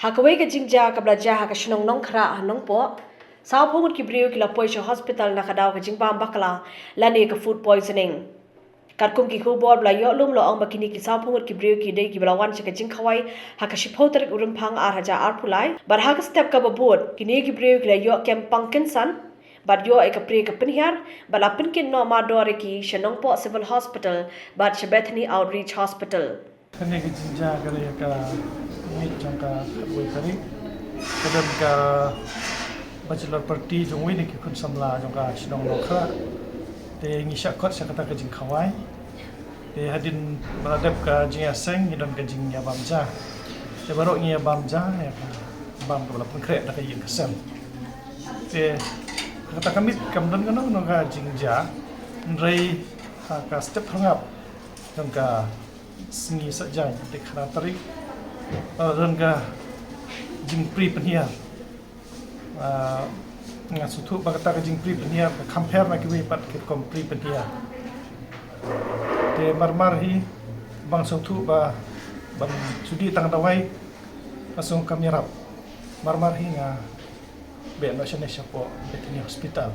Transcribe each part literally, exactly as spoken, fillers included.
Ha kawei ka jingjia kaba la jia ha ka shnong Nongkhrah ha Nongpoh, sawphew ngut ki briew ki la poi sha hospital na ka daw ka jingbam bakla lane ka food poisoning. Katkum ki khubor ba la ïoh lum, la ong ba kine ki sawphew ngut ki briew ki dei kiba la wan sha ka jingkhawai ha ka shiphew tarik u Rymphang ar hajar arphew lai. Bad ha ka step kaba bud, kine ki briew ki la ïoh kem pang kynsan bad ïoh ïa ka pre ka pynhiar, bad la pynkit noh mardor ïa ki sha Nongpoh Civil Hospital bad sha Bethany Outreach Hospital. Kane ka jingjia ka dei ka miet jong ka khatwei tarik. Ka don ka bachelor party jong uwei na ki khun samla jong ka shnong Nongkhrah. Te ngi shah khot sha kata ka jingkhawai. Te hadien ba la dep ka jingïaseng ngi don ka jingïabam ja. Te baroh ngi ïabam ja ïa ka bam kaba la pynkhreh da ka ïing ka sem. Te kata ka miet kam don kano kano ka jingjia. Hynrei ha ka step phyrngap jong ka sngi Saitjaiñ, te khatar tarik, eh, don ka jingpri pynhiar. Ah, nga sngewthuh ba kata ka jingpri pynhiar ka kham pher na kiwei pat ki rukom pri pynhiar. Te marmar hi ba nga sngewthuh ba ban shu dih tang dawai ka song kam ïarap. Marmar hi nga beh noh shane shapoh Bethany Hospital.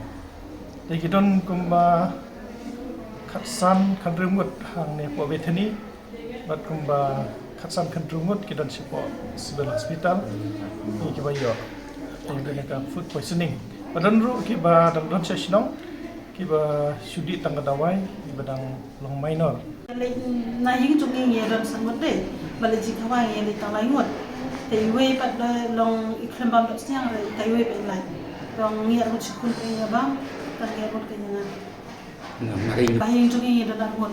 Te ki don kumba khatsan khathynriew ngut hangne hapoh Bethany, bad kumba khatsan khathynriew ngut ki don shapoh Civil Hospital. Ki kiba ïoh ïa kane ka food poisoning. Bad don ruh kiba dang don sha shnong kiba shu dih tang ka dawai, kiba dang long minor. Leit na ïing jong ngi ngi don san ngut de, ba leit jingkhawai ngi leit tang lai ngut. Te iwei pat da long i khlem bam dohsniang, re i kaiwei pat i lait. Long ngi arngut shi khun pat i ïabam, tang ngi arngut ka ïing. Ba ïing jong ngi ngi don arngut.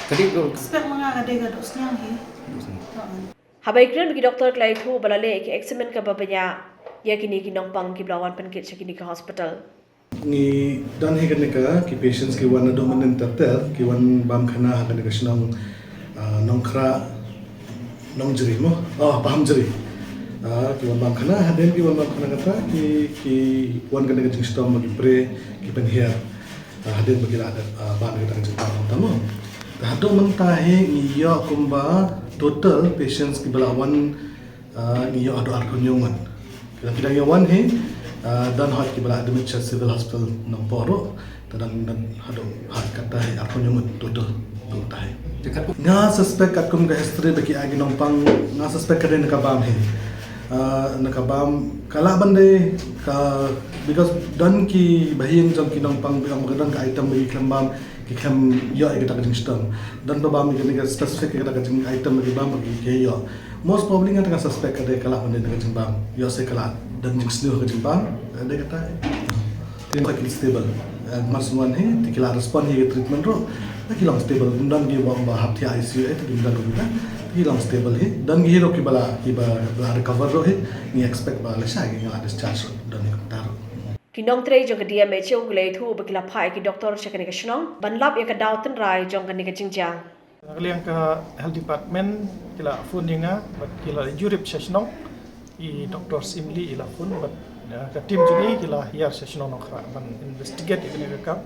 Ka dei ka expect ma nga ka dei ka dohsniang hi. Haba ïakren bad ki doktor ki la ïathuh ba la leh ïa ki examine kaba bniah ïa kine ki nongpang kiba la wan pynkit sha kine ki hospital. Ngi don hi kane ka ki patients ki wan naduh mynnin ter ter, ki wan bam khana ha kane ka shnong, ah, Nongkhrah, Nongjri mo? Oh, Pahamjri. Ah, ki wan bam khana, hadien ki wan bam khana kata, ki, ki wan kane ka jingshitom ba ki pre, ki pynhiar. Ah, hadien ba ki la, ah, bam kata ka jingbam tang mo. Te haduh mynta hi ngi ïoh kumba total patients kiba la wan, ah, ngi ïoh haduh arphew hynñiew ngut. Ki dang, ki dang ïoh wan hi, ah, don hot kiba la admit sha Civil Hospital Nongpoh ruh. Te dang, dang haduh ha kata hi arphew hynñiew ngut total. Total hi. Nga suspect katkum ka history ba ki ai ki nongpang, nga suspect ka dei na ka bam hi. Ah, na ka bam ka lah ban dei ka, because don kiba ha ïing jong ki nongpang ba ong ba ka don ka item ba ki khlem bam, ki khlem ïoh ïa kata ka jingshitom. Don ba bam ïa kane ka specific ïa kata ka jing item ba ki bam ba ki, ki ïoh. Most probably nga tang nga suspect ka dei ka lah ban dei na ka jingbam. Ïoh se ka lah don jingsniew ha ka jingbam, ka dei kata. Te ba ki stable. Eh, mar shu wan hi, te ki la respond hi ïa ka treatment ruh. Te ki long stable, ym don ki ba, ba hap thiah I C U eh, te ki ym don ruh kita. Te ki long stable hi. Don ki hi ruh kiba la, kiba la recover ruh hi. Ngi expect ba lashai ki la discharge ruh. Don hi kumta ruh. Ki nongtrei jong ka D M H O ki la ïathuh ba ki la phah ïa ki doktor sha kane ka shnong ban lap ïa ka daw tynrai jong kane ka jingjia. Na ka liang ka health department ki la phone ïa nga bad ki la jurip sha shnong. I doktor Simli i la phone bad, eh, ka team jong i ki la hiar sha shnong Nongkhrah ban investigate ïa kane ka kam.